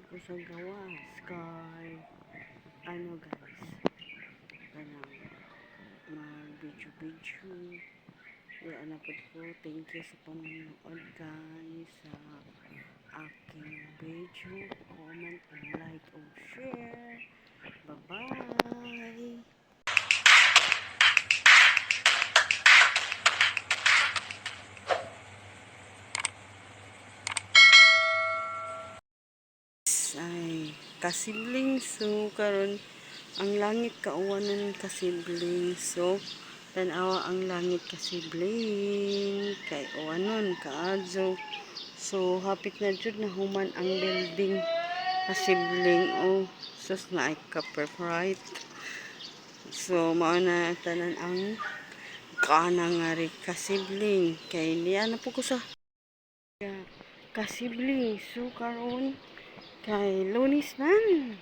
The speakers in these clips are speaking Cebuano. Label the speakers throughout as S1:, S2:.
S1: ko sa gawas kay ano guys, kanang mag video video. Di na pud ko. Thank you sa panonood, guys, sa aking video. Comment and like or share. Bye bye. Ay, kasibling, so karon ang langit kauwanan, kasibling. So tanawa ang langit, kasibling, kay uwanon kaadyo. So hapit na jud na human ang building, kasibling. Oh sus, na ay ka-right. So mao na tanan ang kana nga ri, kasibling, kay niya na po ko sa kasibling. So karon kay Lunes man.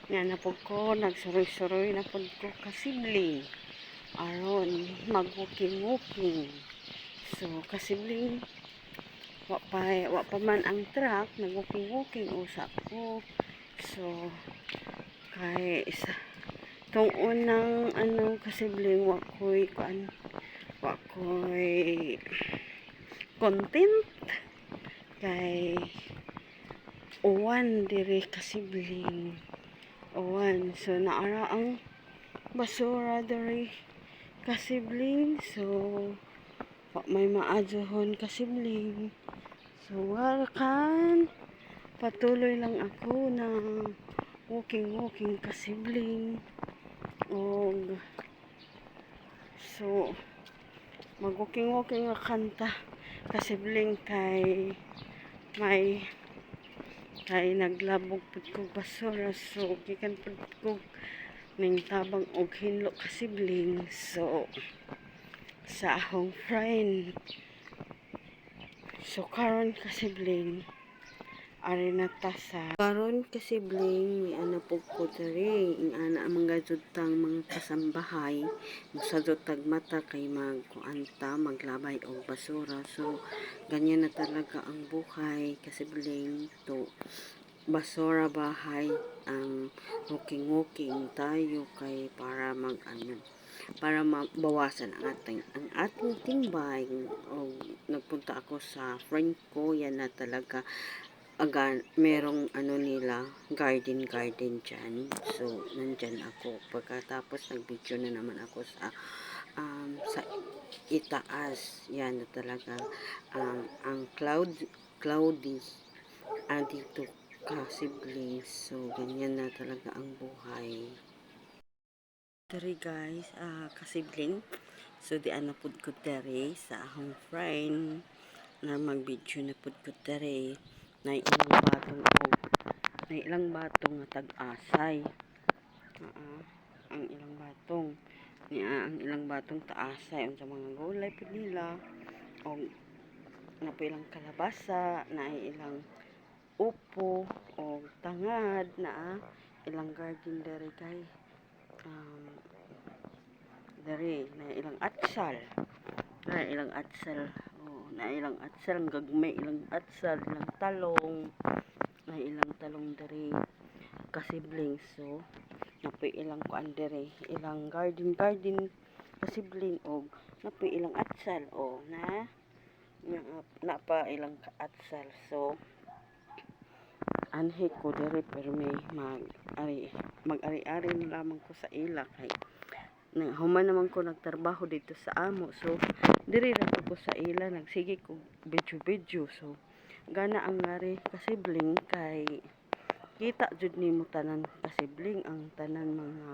S1: Nga na po ko, nagsuroy-suroy na po ko, kasibling. Aron, mag-walking-walking. So, kasibling, wa pa man ang truck, nag-walking-walking usa ko. So, kay isa, tong unang ano, kasibling, wa ko'y kuan, wa ko'y content kay uwan diri, kasibling, uwan. So naara ang basura diri, kasibling. So wa may maadyohon, kasibling. So warakan patuloy lang ako na walking walking, kasibling. Og so mag walking walking ra kanta, kasibling, kay may kay naglabog pud kog basura. So gikan pud kog ning tabang og hinlo, kasibling, so sa akong friend. So karon, kasibling, ari na ta sa karon, kasibling, may ana pud ko diri ing ana ang mga jud tang mga kasambahay, musadot tag mata kay magkuan ta, maglabay og basura. So ganyan na talaga ang buhay, kasibling, to basura bahay ang walking walking tayo kay para mag ano, para mabawasan ang ating timbang. O nagpunta ako sa friend ko. Yan na talaga aga merong ano nila, garden garden dyan. So nandyan ako. Pagkatapos, nag-video na naman ako sa itaas. Yan na talaga ang cloud, cloudy dito, kasibling. So ganyan na talaga ang buhay diri guys, kasibling. So di ana pud ko diri sa akong friend na mag-video na pud ko diri na ilang batong og na ilang batong nga tag-asay. Ang ilang batong niya, ang ilang batong taasay unsa mga gulay pud nila og na po ilang kalabasa na ilang upo o tangad na ilang garden diri kay diri na ilang atsal, oh, na ilang atsal, ang gagmay ilang atsal, ilang talong, na ilang talong diri, kasibling. So napoy ilang kuan diri, ilang garden garden, kasibling, og napoy ilang atsal, oh, na na, na pa ilang atsal. So anhi ko diri pero may mag ari mag ari-ari na lamang ko sa ila kay na, human naman ko nagtrabaho dito sa amo. So diri ra ko sa ila nagsige ko video video. So gana ang ngari, kasibling, kay kita jud nimo tanan, kasibling, ang tanan mga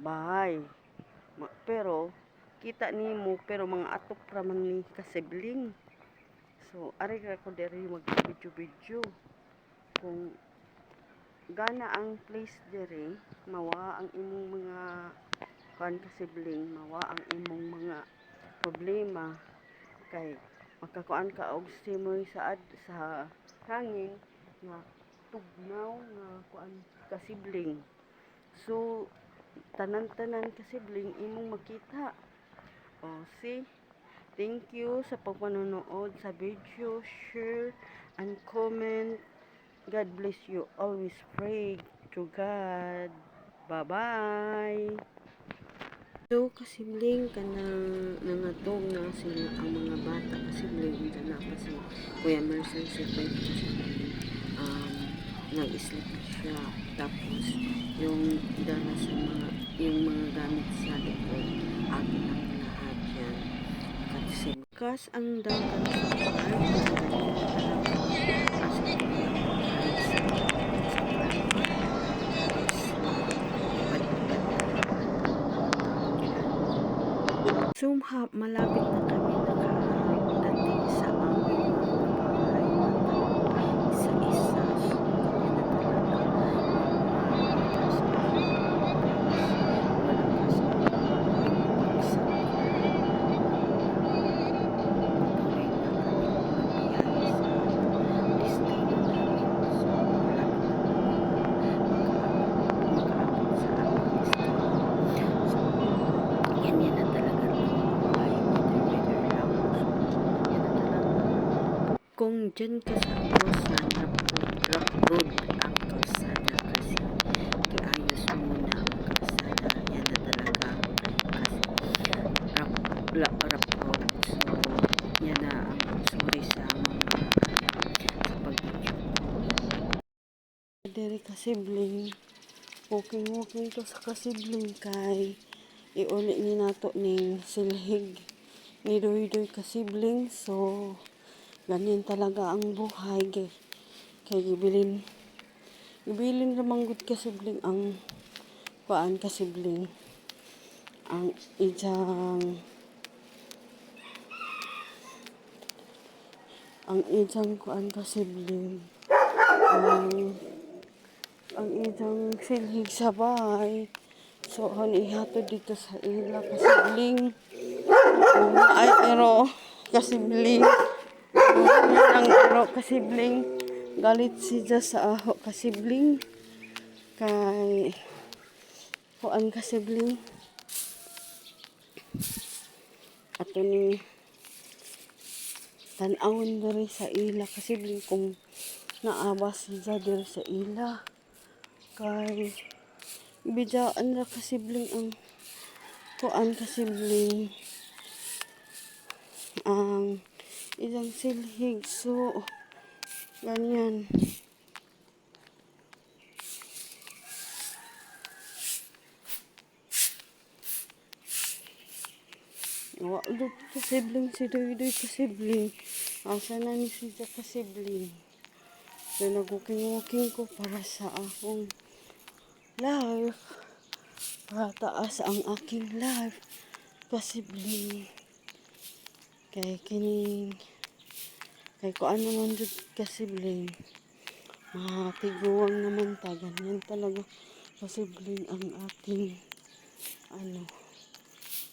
S1: bahay. Pero kita nimo pero mga atop ra man ni, kasibling. So ari ra ko diri mag video video. Kung gana ang place diri, mawa ang imong mga kuan, kasibling, mawa ang imong mga problema kay makakuan ka og simoy sa hangin nga tugnaw nga kuan, kasibling. So tanan-tanan, kasibling, imong makita. Oh, see, thank you sa pagpanonood sa video. Share and comment. God bless you. Always pray to God. Bye-bye. So, kasibling, kanang nangatog na sila ang mga bata, kasibling, unsa na pa si Kuya Merson, si Pep, kasibling, nag-sleep na siya. Tapos, yung dala sa mga, yung mga gamit sa likod, akin ang lahat yan. Kasi, kas ang dagan sa farm, ganyan na talaga. As in, buhay sa farm. Is, iba't-iba't talaga ang mga tao dyan. So, malapit na kami nakadating sa aming mga bahay na isa-isa. So, ganyan na talaga. Malakas ang breeze, malakas ang bagsak. Patuloy na kami magbiyahe sa destino namin. So, malapit na kami makaabot sa aming destino. So, ganyan na talaga ang buhay. Weather, weather lang. So, ganyan na talaga. Kung dyan ka sa Agusan, rough road ang kalsada kasi giayos muna ang kalsada. Yan na talaga. Kasi rough road. So, yan na ang sorry sa mga sa pag-video ko. Diri kasibling, walking walking to sa kasibling kay iuli ni nato ning silhig ni Duy Duy, kasibling. So, ganyan talaga ang buhay kay gibilin gibilin ra man gud, kasibling, ang kuan, kasibling, ang ijang kuan, kasibling, ang ijang silhig sa bahay. So han ihatod dito sa ila, kasibling. Ay, pero kasibling, yan ang ero, kasibling. Galit siya sa aho, kasibling, kay kuan, kasibling, ato ning tan-awon diri sa ila, kasibling, kung naaba siya diri sa ila kay bidaan ra, kasibling, ang kuan, kasibling, ang isang silhig. So ganyan. Wa dot, kasibling, si Doy Doy, kasibling. Asa na ni siya, kasibling? So nag-walking walking ko para sa akong life, para taas ang aking life, kasibling, kay kining kay kuan naman jud, kasibling, matiguang naman ta. Ganyan talaga, kasibling, ang ating ano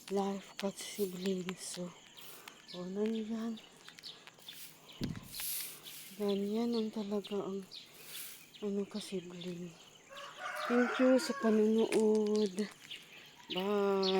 S1: life, kasibling. So o nandiyan, ganyan ang talaga ang ano, kasibling. Thank you sa panonood. Bye.